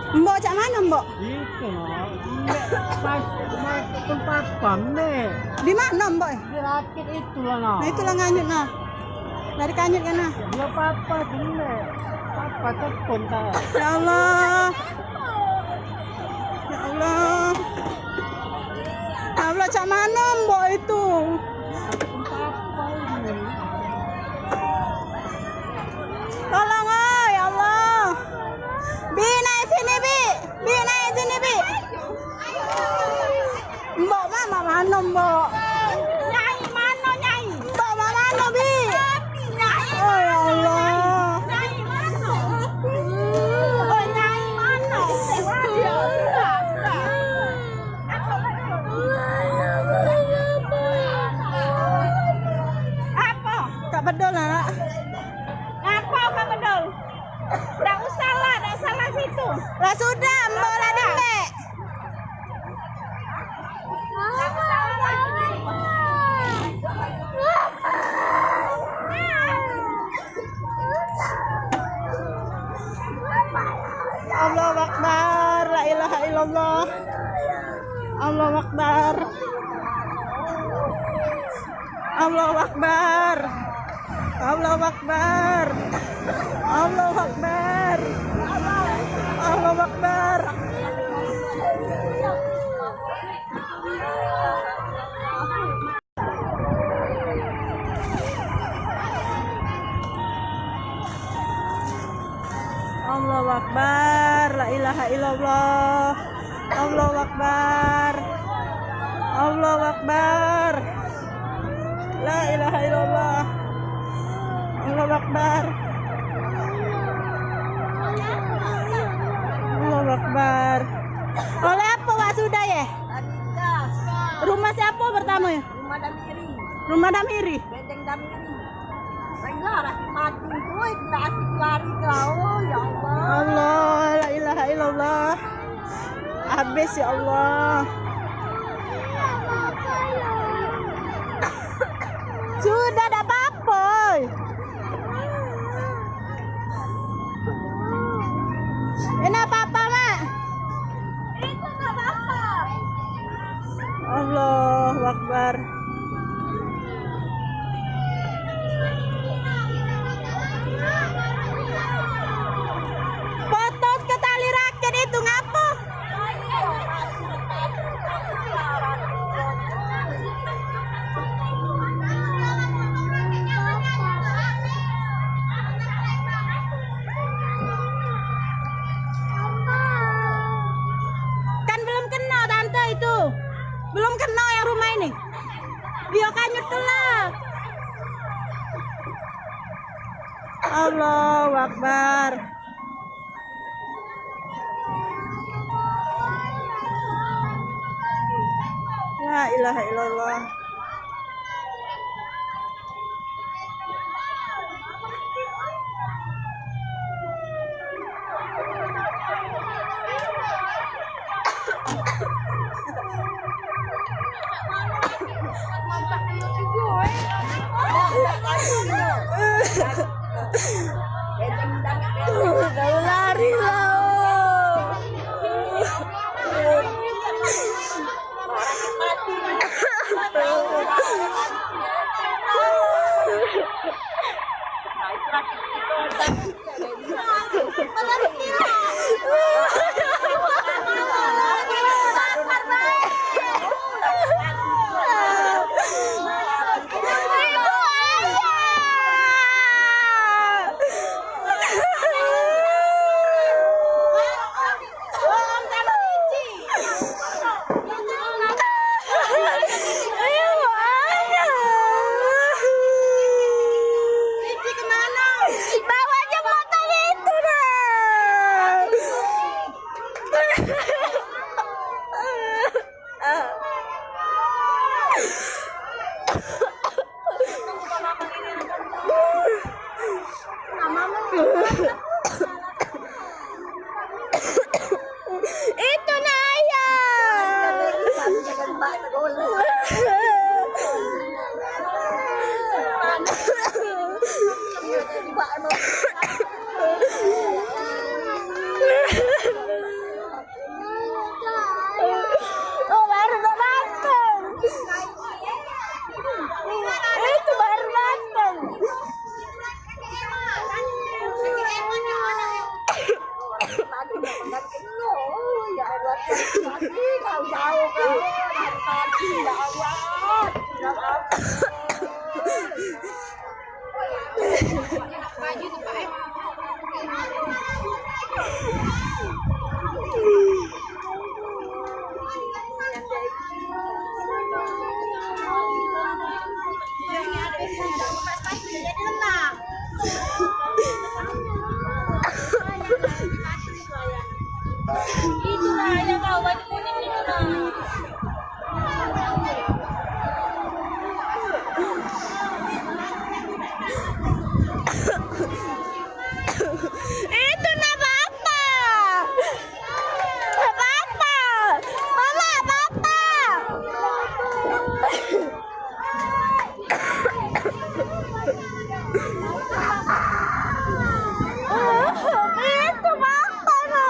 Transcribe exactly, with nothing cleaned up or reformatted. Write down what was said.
Mbok cak mano, Mbok? Itu, no. Mbak, pas, pas tempat pam, Nek. Di mano, Mbok? Di rakit itu lah, no. Nah, itulah nganyut, nah. Dari kanyut kan, nah. Dia papa, Nek. Papa telepon, tak? Ya Allah. Ya Allah. Ya Allah, cak mano, Mbok, itu? Tolong, oh, ya Allah. Bi, naik sini, Bi. Bi, naik sini, Bi. Mbok, mama mano, Mbok? Nyai mano, Nyai? Mbok, mama mano, Bi? Nyai. Oh, ya Allah. Nyai mano? Oh, Nyai mano? Apa? Kak Bedol, nak. Apa, Kak Bedol? Dak usah lah, dak usah lah situ. Lah sudah, Mbok lah dembek. Allahu Akbar, la ilaha illallah. Allahu Akbar. Allahu Akbar. Allahu Akbar. Allahu Akbar. Allahu Akbar. Allahu Akbar, la ilaha illallah. Allahu Akbar. Allahu Akbar. La ilaha illallah. Allahu Akbar. Allahu Akbar. Oleh apa wak sudah ye? Rumah siapa pertama ye? Rumah Damiri. Rumah Damiri. Bedeng Damiri. Banyak laki mati tu, kita laki lari kau, ya Allah. Allah, la ilaha illallah. Habis, ya Allah. Sudah, dak apa-apa. Ini apa-apa, Mak? Allahu Akbar. Putus ke tali rakit itu ngapo? Kan belum kena tante itu. Belum kena yang rumah ini. Dia kan nyetel lah. Allahu Akbar. La ilaha illallah. Kau lari lah. Itulah yang kau baju kuning itu, nah. Itu nak bapak. Bapak. Mama, bapak. Itu bapak, nah.